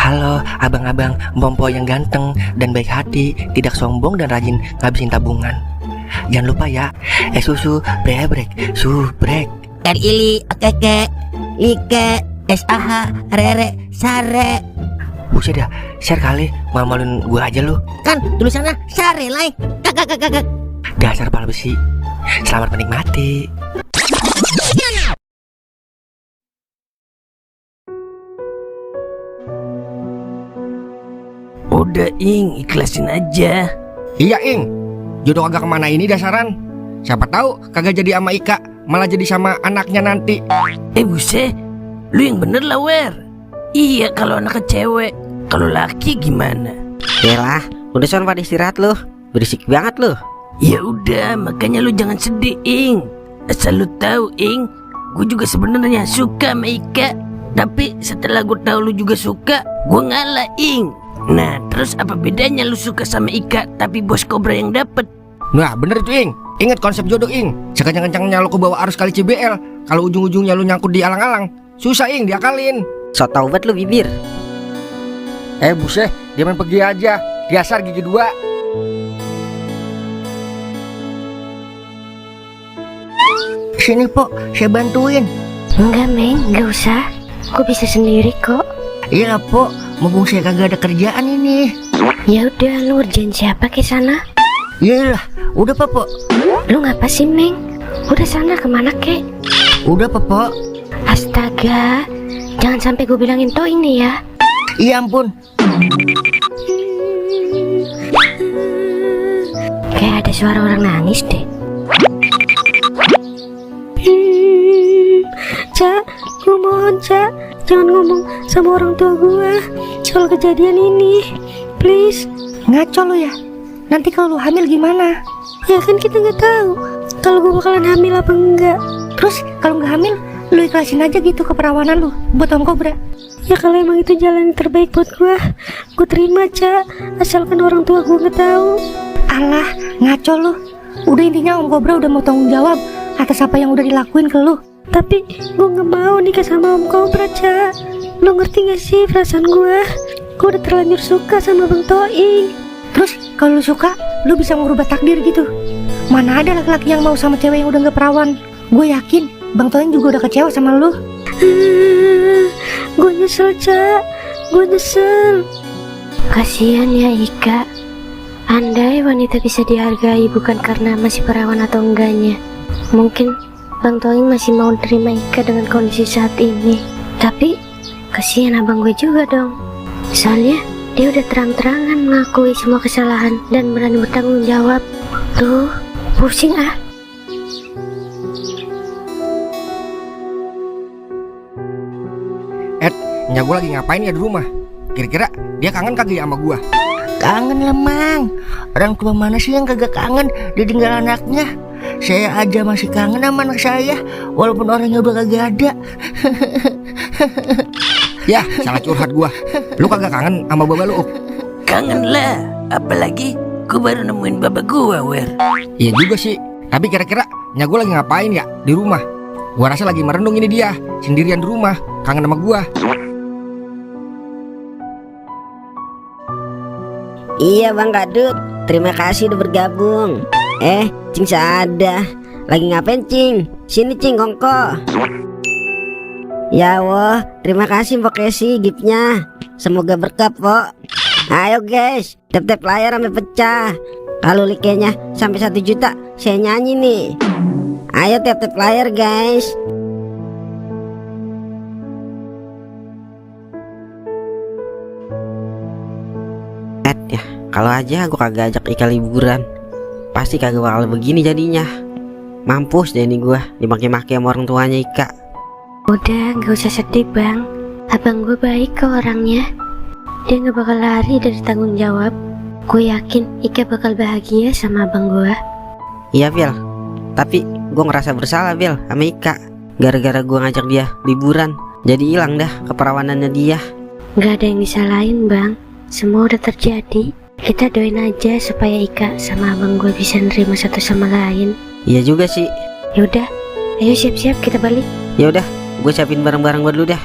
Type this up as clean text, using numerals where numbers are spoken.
Halo abang-abang Bompo yang ganteng dan baik hati, tidak sombong dan rajin ngabisin tabungan. Jangan lupa ya, susu brebrek, subrek. Ili, okeke, like, SAH, rere, sare. Buset dah, share kali, malu-maluin gue aja lu. Kan tulisannya sare, like. Kakak. Dasar pala besi. Selamat menikmati. Udah Ing, ikhlasin aja. Iya Ing, jodoh agak kemana ini dasaran. Siapa tahu kagak jadi sama Ika, malah jadi sama anaknya nanti. Buset, lu yang bener lah Wer. Iya kalau anak cewek, kalau laki gimana? Yalah, udah son pada istirahat lu. Berisik banget lu. Ya udah, makanya lu jangan sedih Ing. Asal lu tahu Ing, gue juga sebenarnya suka sama Ika. Tapi setelah gue tahu lu juga suka, gue ngalah Ing. Nah, terus apa bedanya lu suka sama Ika tapi bos Kobra yang dapet? Nah bener itu Ing, ingat konsep jodoh Ing. Sekencang-kencangnya lu ke bawah arus kali CBL, kalau ujung-ujungnya lu nyangkut di alang-alang, susah Ing diakalin. So tau banget lu bibir. Buset, dia main pergi aja, dasar gigi dua. Sini Po, saya bantuin. Enggak Meng, enggak usah. Aku bisa sendiri kok. Iya Po, mumpung saya kagak ada kerjaan ini. Ya udah, lu ngerjain siapa ke sana? Iyalah, udah Po. Lu ngapa sih Meng? Udah sana kemana kek? Udah Po. Astaga, jangan sampai gue bilangin toh ini ya. Iya ampun. Kayak ada suara orang nangis deh. Cak, gue mohon Cak, jangan ngomong sama orang tua gue soal kejadian ini, please. Ngaco lo ya. Nanti kalau lu hamil gimana? Ya kan kita nggak tahu kalau gue bakalan hamil apa enggak. Terus kalau nggak hamil, lu ikhlasin aja gitu keperawanan lu buat Om Kobra. Ya kalau emang itu jalan yang terbaik buat gue terima Cak, asalkan orang tua gue nggak tahu. Alah, ngaco lu. Udah intinya Om Kobra udah mau tanggung jawab atas apa yang udah dilakuin ke lu. Tapi gue nggak mau nikah sama Om Kobra Cak. Lo ngerti gak sih perasaan gue? Gue udah terlanjur suka sama Bang Toing. Terus kalau lu suka, lu bisa merubah takdir gitu. Mana ada laki-laki yang mau sama cewek yang udah nggak perawan. Gue yakin Bang Toing juga udah kecewa sama lu. Gue nyesel Cak, gue nyesel. Kasian ya Ika. Andai wanita bisa dihargai bukan karena masih perawan atau enggaknya, mungkin Bang Toing masih mau terima Ika dengan kondisi saat ini. Tapi kasihan abang gue juga dong. Soalnya dia udah terang-terangan mengakui semua kesalahan dan berani bertanggung jawab. Tuh, pusing ah. Nya gue lagi ngapain ya di rumah? Kira-kira dia kangen kagak ya sama gua? Kangen lah Mang. Orang tua mana sih yang kagak kangen ditinggal anaknya? Saya aja masih kangen sama anak saya, walaupun orangnya udah kagak ada. Ya, salah curhat gua. Lu kagak kangen sama baba lu? Kangen lah, apalagi gue baru nemuin baba gue Wer. Iya juga sih. Tapi kira-kira nya gua lagi ngapain ya di rumah? Gua rasa lagi merenung ini dia, sendirian di rumah, kangen sama gua. Iya Bang Kadut, terima kasih udah bergabung. Cing Saada, lagi ngapain Cing? Sini Cing kongko. Ya woh, terima kasih Mbok Kesi giftnya. Semoga berkah Pok. Ayo guys, tap-tap layar sampai pecah. Kalau like-nya sampai 1 juta, saya nyanyi nih. Ayo tap-tap layar guys. Ya, kalau aja gue kagak ajak Ika liburan, pasti kagak bakal begini jadinya. Mampus deh nih gue dimaki-maki sama orang tuanya Ika. Udah, gak usah sedih Bang. Abang gue baik kok orangnya. Dia gak bakal lari dari tanggung jawab. Gue yakin Ika bakal bahagia sama abang gue. Iya Bil, tapi gue ngerasa bersalah Bil sama Ika. Gara-gara gue ngajak dia liburan, jadi hilang dah keperawanannya dia. Gak ada yang disalahin Bang, semua udah terjadi. Kita doain aja supaya Ika sama abang gue bisa nerima satu sama lain. Iya juga sih. Yaudah, ayo siap-siap kita balik. Ya udah, gue siapin barang-barang gue dulu dah.